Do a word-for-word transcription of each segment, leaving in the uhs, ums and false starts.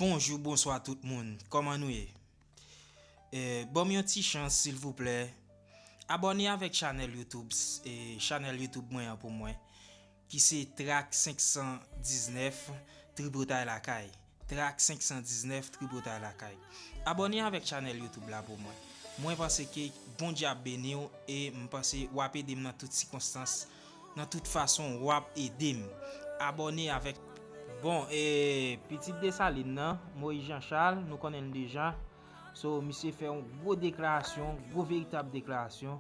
Bonjou, bonswa tout moun. Kòman nou ye? Eh, ban m yon ti chans, silvouplè. Abòne avèk chanèl YouTube, s- eh, chanèl YouTube mwen an pou mwen, ki se Track senk san diznèf Tripotay Lakay. Track senk san diznèf Tripotay Lakay. Abòne avèk chanèl YouTube la pou mwen. Mwen panse ke Bondye ap beni w e m panse w ap ede m nan tout sikonstans, nan tout fason w ap ede m. Abòne avèk. Bon, e pitit Desalin nan, Moïse Jean Charles, nou konnen l deja. So, misye fè yon gwo deklarasyon, gwo veritab deklarasyon.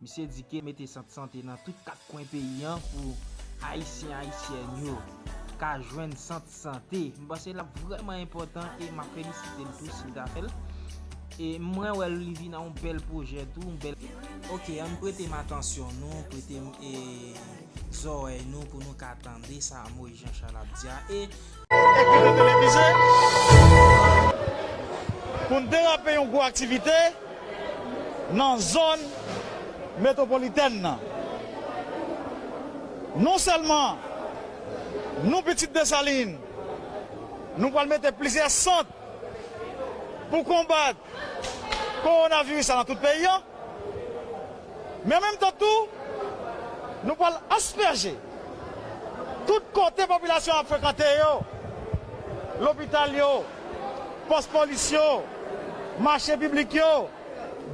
Misye di ke mete sant sante nan tout kat kwen peyi an pou Ayisyen, Ayisyèn yo ka jwenn sant sante. M panse l ap vrèman enpòtan e m ap felisite l tou si l ta fè l. E mwen wè li vin a yon bèl pwojè tou, yon bèl. Ok, ann prete m atansyon nou, prete m e zòrèy nou pou nou ka tande sa Moïse Jean Charles ap di a. E Ekriven televize pou n derape yon gwo aktivite nan zòn metwopolitèn nan. Non sèlman nou pitit Desalin, nou pral mete plizyè sant pou konbat kowonaviris la nan tout peyi an, men an menm tan tou, nou pral aspèje tout kote popilasyon ap frekante yo, lopital yo, pòs polis yo, mache piblik yo,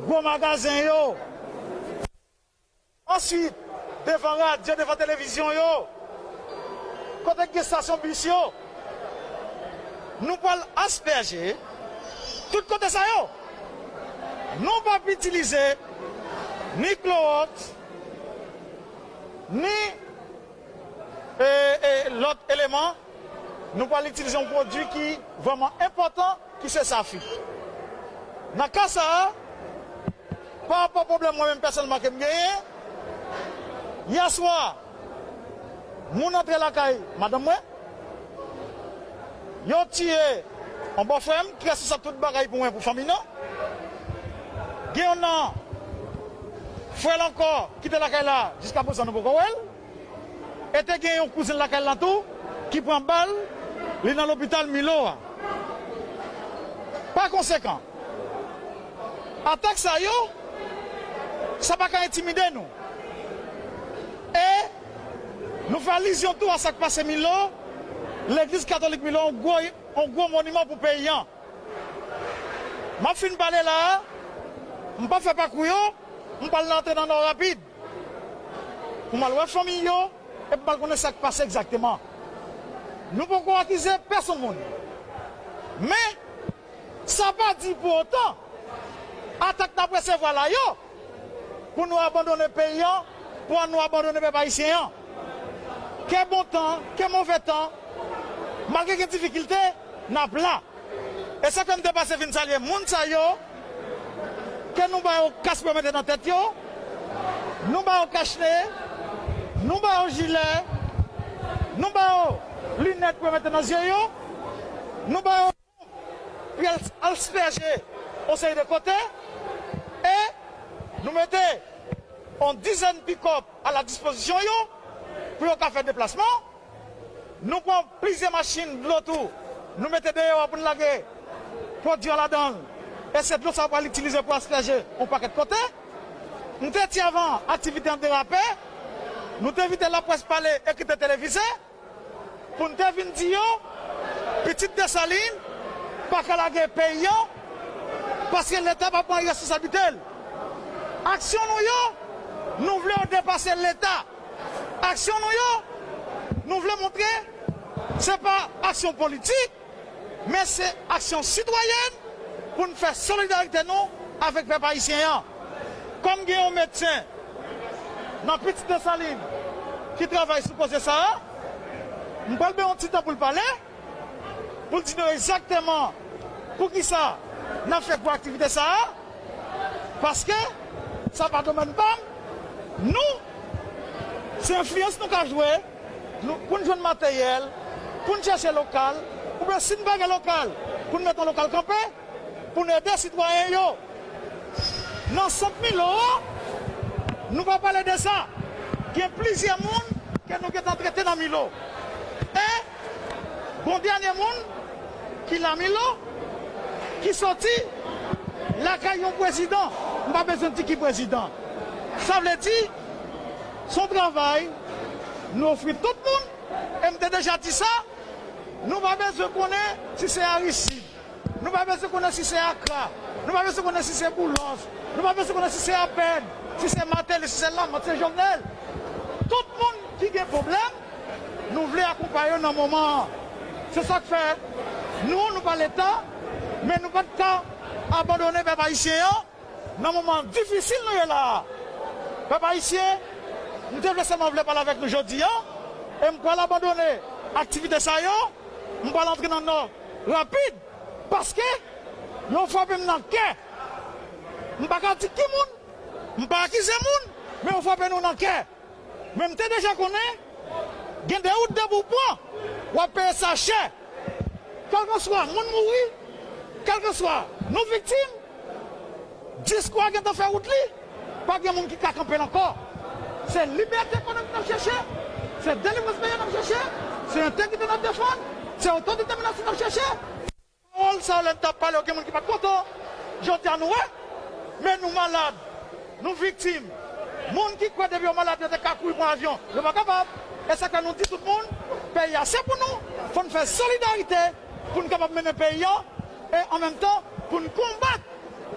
gwo magazen yo. Answit, devan radyo, devan televizyon yo, kote k gen estasyon bis yo, nou pral aspèje tout kote sa yo. Nou p ap itilize ni klowòks, ni e, e, lòt eleman, nou pral itilize yon pwodui ki vrèman enpòtan, ki se safit. Nan ka sa a, pa rapò pwoblèm mwen menm pèsonèlman ke m genyen, yèswa, moun antre lakay madanm mwen, yo tiye yon bòfrè m ki responsab tout bagay pou mwen, pou fanmi nan. Gen yon nan frè l ankò ki te lakay la, jiskaprezan nou poko wè l. E te gen yon kouzen lakay la tou ki pran bal, li nan lopital Milo a. Pa konsekan, atak sa yo, sa pa ka entimide nou. E nou fè alizyon tou a sa k pase Milo, legliz katolik Milo, yon gwo, yon gwo moniman pou peyi an. M ap fin pale la a, m p ap fè pakou yo, m pral antre nan Nò rapid. Pou m al wè fanmi yo, epi m al konnen sa k pase egzakteman. Nou poko akize pèsonn moun. Men, sa pa di pou otan, atak n ap resevwa la yo, pou nou abandone peyi an, pou nou abandone pèp ayisyen an. Ke bon tan, ke move tan, malgre gen difikilte, n ap la. E sa fè m te pase vin salye moun sa yo, ke nou ba yo kas pou yo mete nan tèt yo, nou ba yo kachne, nou ba yo jilè, nou ba yo linèt pou yo mete nan zye yo, nou ba yo pou y al, al spèje yon seri de kote, e nou mete yon dizèn pikòp a la dispozisyon yo pou yo ka fè deplasman. Nou pran plizyè machin dlo tou, nou mete deyò a pou n lage pwodui a ladan l. E se dlo sa yo pral itilize pou aspèje yon pakèt kote. Nou te di avan aktivite an derape, nou te envite laprès pale, ekri te televize, pou n te vin di yo, pitit Desalin pa ka lage peyi an, paske Leta pa pran responsablite l. Aksyon nou yo, nou vle yo depase Leta. Aksyon nou yo, nou vle montre se pa aksyon politik, men se aksyon sitwayèn pou n fè solidarite nou avèk pèp ayisyen an. Kòm gen yon medsen nan Pitit Desalin ki travay sou koze sa a, m pral bay yon ti tan pou l pale, pou l di nou egzakteman poukisa n ap fè gwo aktivite sa a, paske sa pa domèn pa m. Nou, se enfliyans nou ka jwe, nou, pou n jwenn materyèl, pou n chèche lokal, oubyen si n pa gen lokal, pou n mete yon lokal kanpe, pou n ede sitwayen yo. Nan sant Milo a, nou pa pale de sa. Gen plizyè moun ke nou gentan trete nan Milo. E, gon dènye moun Pilamilo ki soti lakay yon prezidan, m pa bezwen di ki prezidan. Sa vle di, se yon travay nou ofri tout moun, e m te deja di sa, nou pa bezwen konnen si se Aristide, nou pa bezwen konnen si se Akra, nou pa bezwen konnen si se Boulos, nou pa bezwen konnen si se Apèd, si se Martelly, si se Lamothe, se Jovenel. Tout moun ki gen pwoblèm, nou vle akonpaye yo nan moman an. Se sa k fè nou, nou pa Leta, men nou pa t ka abandone pèp ayisyen an nan moman difisil nou ye la a. Pèp ayisyen, m te vle sèlman vle pale avèk nou jodi a, e m pral abandone aktivite sa yo, m pral antre nan Nò rapid, paske yo frape m nan kè. M pa ka di ki moun, m pa akize moun, men yo frape nou nan kè. Men m te deja konnen, gen de wout de pou w pran, w ap peye sa chè. Kèlkanswa moun mouri, kèlkanswa nou viktim, diskou a gentan fè wout li, pa gen moun ki ka kanpe l ankò. Se libète ekonomik n ap chèche, se delivrans peyi a n ap chèche, se entegrite n ap defann, se otodetèminasyon n ap chèche. Pawòl sa yo, lè n t ap pale yo, gen moun ki pa t kontan. Jodi a nou wè, men nou malad, nou viktim. Moun ki kwè depi yo malad yo te ka kouri pran avyon, yo pa kapab. E sa k fè nou di tout moun, peyi a se pou nou, fò n fè solidarite pou n kapab mennen peyi a, e an menm tan pou n konbat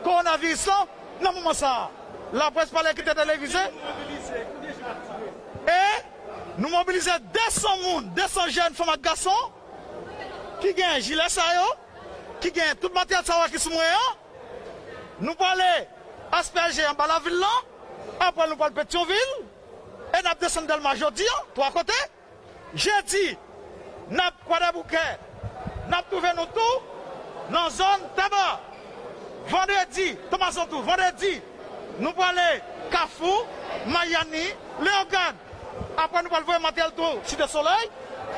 kowonaviris lan nan moman sa a. Laprès pale ki te televize, e nou mobilize de san moun, de san jèn fanm ak gason, ki gen jilè sa yo, ki gen tout materyèl sa yo ki sou mwen an, nou prale aspèje anba lavil lan, apre nou pral Petyonvil, e n ap desann Dèlma jodi an, twa kote. Jedi, n ap Kwadèboukè, n ap twouve nou tou nan zòn Taba. Vandredi, Tomazo tou, vandredi, nou prale Kafou, Mayani, Leyogàn. Apre nou pral voye materyèl tou Site Solèy.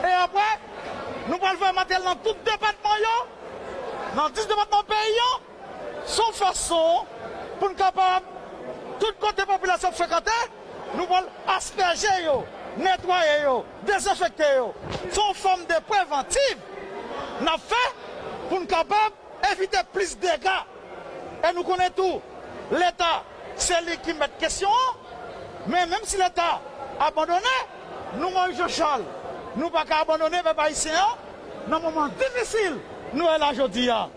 E apre, nou pral voye materyèl nan tout depatman yo, nan dis depatman peyi an. Se yon fason pou n kapab, tout kote popilasyon ap frekante, nou pral aspèje yo, netwaye yo, dezenfekte yo. Se yon fòm de prevantiv n ap fè pou n kapab evite plis dega. E nou konnen tou, Leta, se li ki mèt kesyon an. Men menm si Leta abandone, nou, Moyiz Jan Chal, nou pa ka abandone pèp ayisyen an nan moman difisil nou ye la jodi a.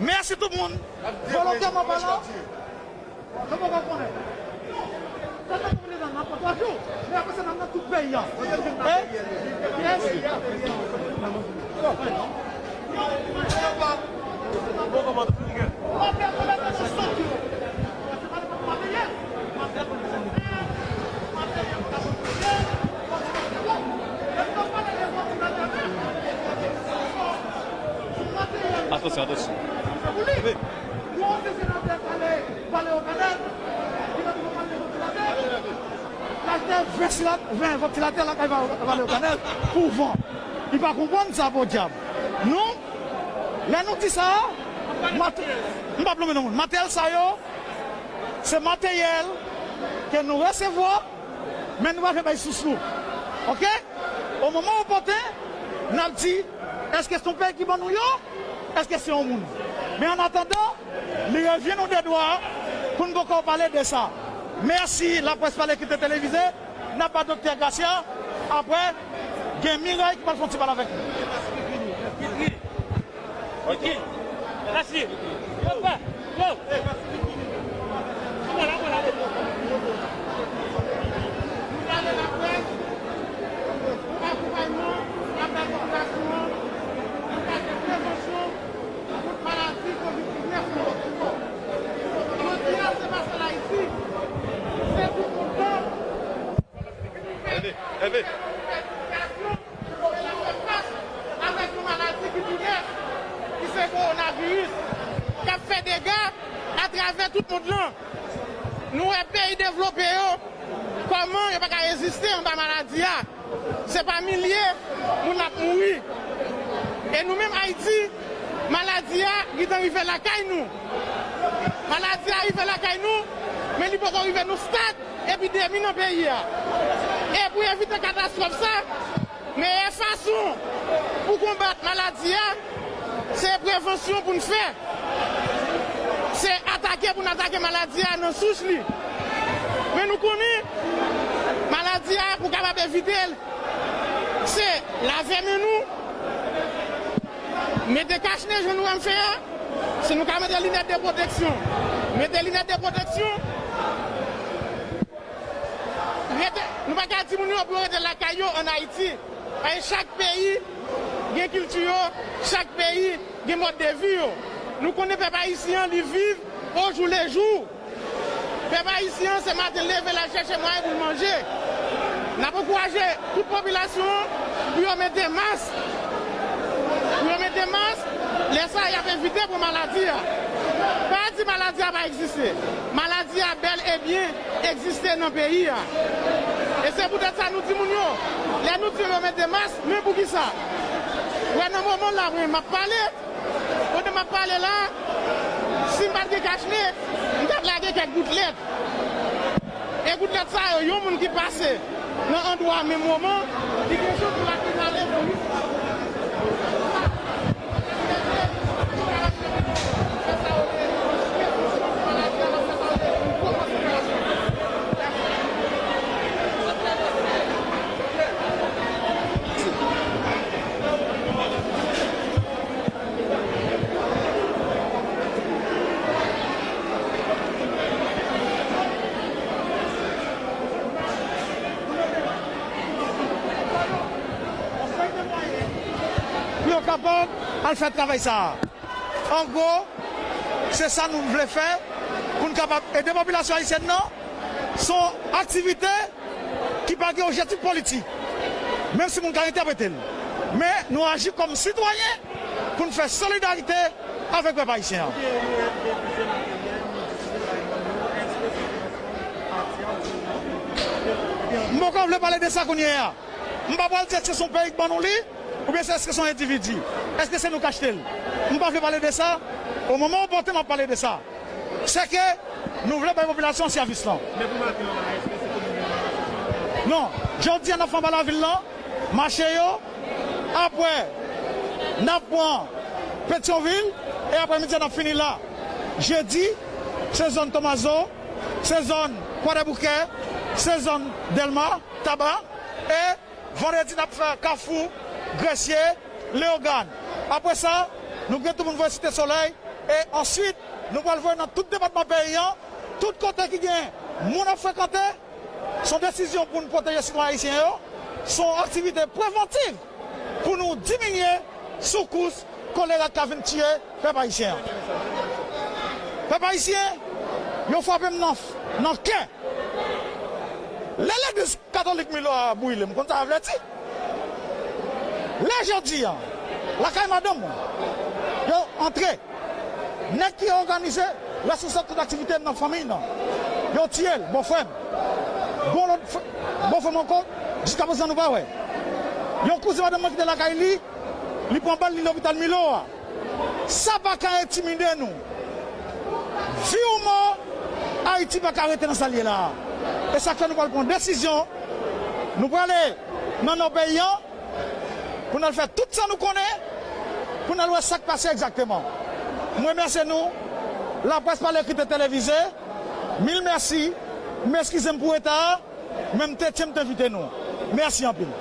Mèsi tout moun. Volontèman palan, nou poko konnen. Sa n ap fè nan, nan twa jou, men apre sa n ap nan tout peyi a. E? Mèsi. Atansyon, atansyon. L achte ven sila-, ven vantilatè lakay Valè Okanèl pou van. Li pa konprann sa, podyab. Nou, lè nou di sa, mat-, m p ap nonmen non moun. Materyèl sa yo, se materyèl ke nou resevwa, men nou pa fè bay sous nou. Oke? O moman opòten, n ap di, èske se yon peyi ki ban nou yo? Èske se yon moun? Men an atandan, li revyen nou de dwa pou n poko pale de sa. Mèsi, Laprès Pale ki te televize. N ap ba Doktè Gracia. Apre, gen Miray ki pral fè yon ti pale avèk nou. Viki, Rachid, yo fè, yo. Nou pale laprès, pou akonpayman, apèl popilasyon an, nan kad de prevansyon kont maladi kovid diznèf nan. Jodi a, se pa sèl Ayiti, se tout moun. Ève, Ève. Avèk yon maladi ki pi nèf, ki se kowonaviris, k ap fè dega atravè tout mond lan. Nou wè peyi devlope yo, kòman yo pa ka reziste anba maladi a. Se pa milye moun ap mouri. E nou menm Ayiti, maladi a gentan rive lakay nou. Maladi a rive lakay nou, men li poko rive nou stad epidemi nan peyi a. E pou evite katastwòf sa, meyè fason pou konbat maladi a, se pre-, Prevansyon pou n fè, se atake pou n atake maladi a nan souch li. Men nou konnen maladi a, pou kapab evite l, se lave men nou, mete kachnen jan nou wè m fè a. Si nou ka mete linèt de pwoteksyon, mete linèt de pwoteksyon. Rete, nou pa ka di moun yo pou yo rete lakay yo ann Ayiti. Paske chak peyi gen kilti yo, chak peyi gen mòd de vi yo. Nou konnen pèp ayisyen an, li viv o jou le jou. Pèp ayisyen an, se maten leve l al chèche mwayen pou l manje. N ap ankouraje tout popilasyon an pou yo mete mas. Pou yo mete mas, lè sa a, y ap evite pran maladi a. Pa di maladi a pa egziste. Maladi a bèl e byen egziste nan peyi a. E se poutèt sa nou di moun yo, lè nou di yo mete mas, men poukisa? Wè nan moman la, mwen, m ap pale, pandan m ap pale la, si m pa t gen kachnen, m t ap lage kèk goutlèt. E goutlèt sa yo, yon moun ki pase nan andwa a menm moman, li gen chans pou l ap inale viris la. Pou yo kapab al fè travay sa a. An gwo, se sa nou vle fè pou n kapab ede popilasyon ayisyèn nan. Se yon aktivite ki pa gen objektif politik, menm si moun ka entèprete l. Men nou aji kòm sitwayen pou n fè solidarite avèk pèp ayisyen an. M poko vle pale de sa kounye a. M pa pral di èske se yon peyi k ban nou li, oubyen se èske se yon endividi. Èske se nou k achte l? M pa vle pale de sa. O moman opòten, m ap pale de sa. Se ke nou vle bay popilasyon sèvis lan. Men pou maten an la, èske se komin nan? Non. Jodi a, n ap fè anba lavil lan, mache yo. Apre, n ap pran Petyonvil. E aprè midi a, n ap fini la. Jedi, se zòn Tomazo, se zòn Kwadèboukè, se zòn Dèlma, Taba. E vandredi, n ap fè Kafou, Gresye, Leyogàn. Apre sa, nou gen tou pou n voye Site Solèy. E answit, nou pral voye nan tout depatman peyi an, tout kote ki gen moun ap frekante. Se yon desizyon pou n pwoteje sitwayen ayisyen yo. Se yon aktivite prevantiv pou nou diminye soukous kolera k ka vin tiye pèp ayisyen an. Pèp ayisyen, yo frape m nan, nan kè. Lè legliz katolik Milo a brile, m konn sa a vle di. Lè jodi a, lakay madanm mwen, yo antre. Nèg ki òganize, reskonsab tout aktivite m nan fanmi nan. Yo tiye l, bòfrè m. Gon lòt frè, bòfrè m ankò, jiskaprezan nou pa wè. Yon kouzen madanm mwen ki te lakay li, li pran bal, li lopital Milo a. Sa pa ka entimide nou. Vi ou mò, Ayiti pa ka rete nan sa l ye la a. E sa k fè nou pral pran desizyon. Nou prale nan nò peyi an pou n al fè tout sa nou konnen, pou n al wè sa k pase egzakteman. Mwen remèsye nou, laprès pa l ekri, te televize. Mil mèsi. M eskize m pou reta a. Men m te tyen, m te envite nou. Mèsi anpil.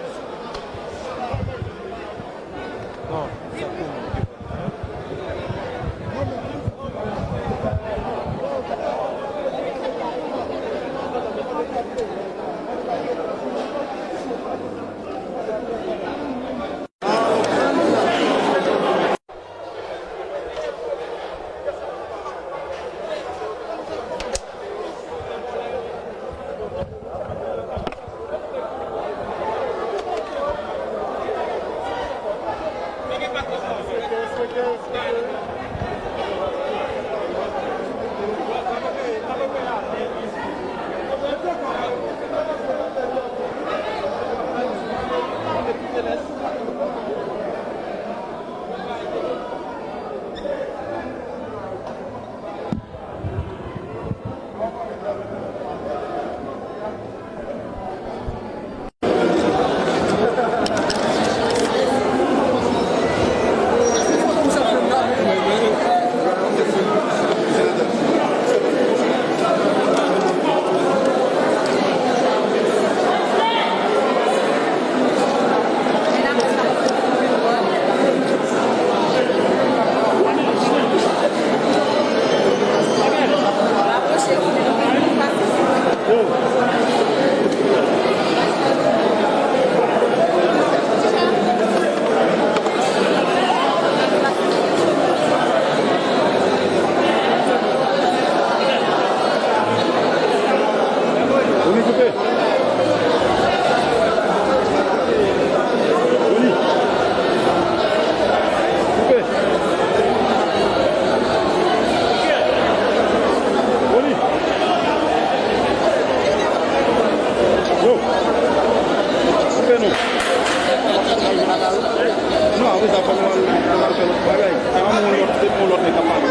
Yon lòt nèg k ap pale.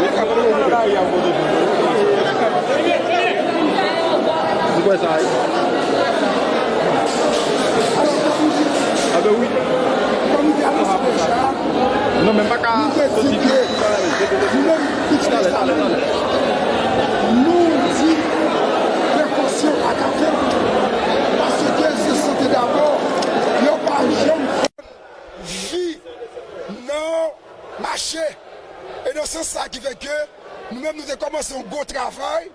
Ou kwè sa, wi? Anben wi. Non, men m pa ka soti. Nou menm, pitit Desalin, nou di prekosyon pa ka fèt. Paske se sante dabò, yo pa janm fè vi nan mache. E nan sans sa ki fè ke nou menm nou te kòmanse yon gwo travay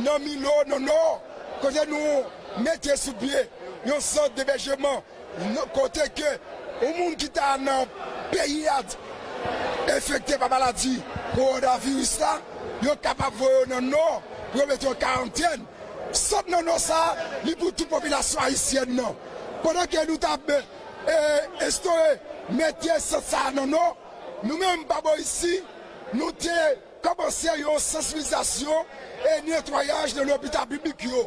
nan Milo, nan Nò, kote nou mete sou pye yon sant debèjman, nan, kote ke yon moun ki ta nan peyi a enfekte pa maladi kowonaviris la, yo kapab voye yo nan Nò pou yo mete yo karantèn. Sant nan Nò sa, li pou tout popilasyon ayisyèn nan. Pandan ke nou t ap, e, enstore, mete sant sa nan Nò, nou menm pa bò isi, nou te kòmanse yon sansibilizasyon e netwayaj nan lopital piblik yo.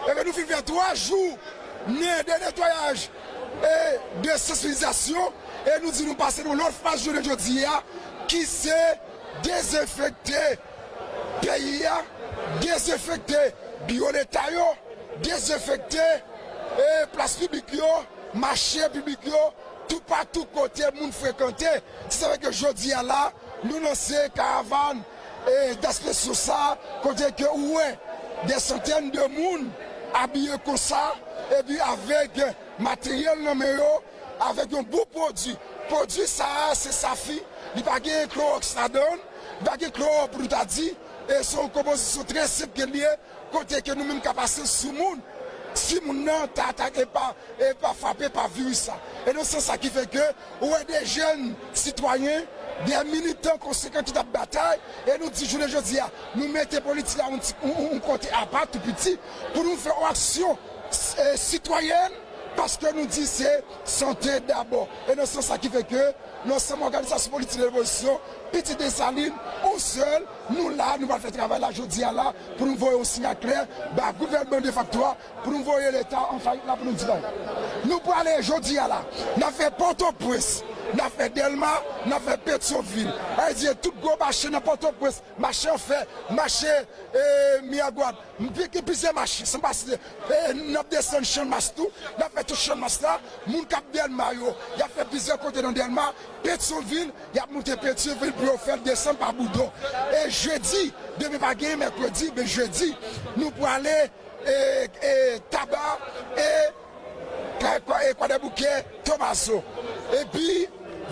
Ebyen, nou fin fè twa jou de netwayaj e de sansibilizasyon, e nou di nou pase nan lòt faz jounen jodi a, ki se dezenfekte peyi a, dezenfekte biwo leta yo, dezenfekte, e, plas piblik yo, mache piblik yo, toupatou kote moun frekante. Se sa fè ke jodi a la, nou lanse karavàn, e, Daspenso sa, kote ke ou wè de santèn de moun abiye konsa, epi avèk materyèl nan men yo, avèk yon bon pwodui. Pwodui sa a, se safi, li pa gen klowòks ladan l, li pa gen klowòks pou nou ta di, e se yon konpozisyon trè senp ke l ye, kote ke nou menm ka pase sou moun, si moun nan ta atake pa, e pa frape pa viris la. E nan sans sa ki fè ke ou wè de jèn sitwayen, de militan konsekan ki t ap batay, e nou di jounen jodi a, nou mete politik la yon ti, yon, yon, yon kote apa tou piti, pou nou fè yon aksyon, e, sitwayèn, paske nou di se sante dabò. E nan sans sa ki fè ke nou ansanm òganizasyon politik de lopozisyon, Pitit Desalin, ou sèl, nou la, nou pral fè travay la jodi a la, pou nou voye yon siyal klè ba gouvènman defakto a, pou nou voye leta an fayit la, pou nou di bagay. Nou prale jodi a la, n ap fè Pòtoprens, n ap fè Dèlma, n ap fè Petyonvil. Sa vle di tout gwo mache nan Pòtoprens, mache Anfè, mache, e, Miragwàn, gen plizyè mache, san pa site, e, n ap desann Channmas tou, n ap fè tout Channmas la, moun k ap Dèlma yo, y ap fè plizyè kote nan Dèlma, Petyonvil, y ap moute Petyonvil pou yo fè l desann pa Boudon. E jedi, demen pa genyen mèkredi, men jedi, nou prale, e, e, Taba, e, Kwa-, Kwa-, e, Kwadèboukè, Tomazo. Epi,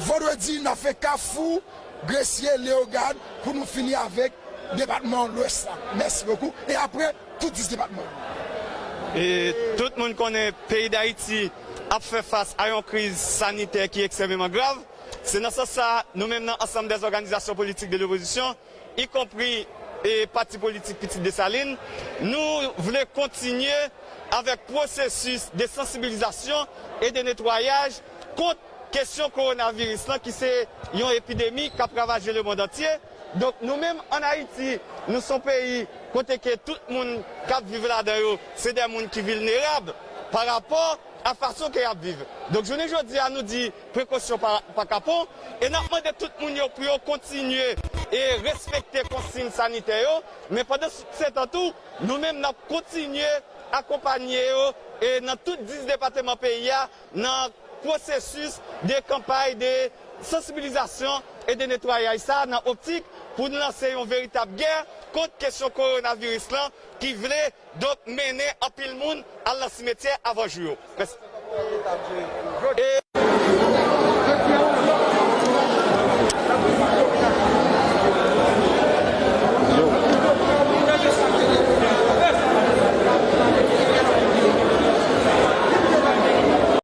vandredi, n ap fè Kafou, Gresye, Leyogàn, pou nou fini avèk depatman Lwès la. Mèsi bokou. E apre, tout dis depatman. E tout moun konnen peyi Dayiti ap fè fas a yon kriz sanitè ki ekstrèmeman grav. Se nan sans sa, nou menm nan Ansanm dè Òganizasyon Politik de Lopozisyon, ikonpri, e, pati politik Pitit Desalin, nou vle kontinye avèk pwosesis de sansibilizasyon e de netwayaj kont kesyon kowonaviris lan, ki se yon epidemi k ap ravaje lemonn antye. Donk, nou menm ann Ayiti, nou se yon peyi kote ke tout moun k ap viv ladan yo, se de moun ki vilnerab pa rapò a fason ke y ap viv. Donk, jounen jodi a, nou di prekosyon pa, pa kapon, e n ap mande tout moun yo pou yo kontinye e respekte konsiy sanitè yo, men pandan se tan tou, nou menm n ap kontinye akonpanye yo e nan tout dis depatman peyi a nan pwosesis de kanpay de sansibilizasyon e de netwayaj sa a nan optik pou n lanse yon veritab gè kont kesyon kowonaviris lan ki vle, donk, mennen anpil moun al nan simetyè avan jou yo. Mèsi. E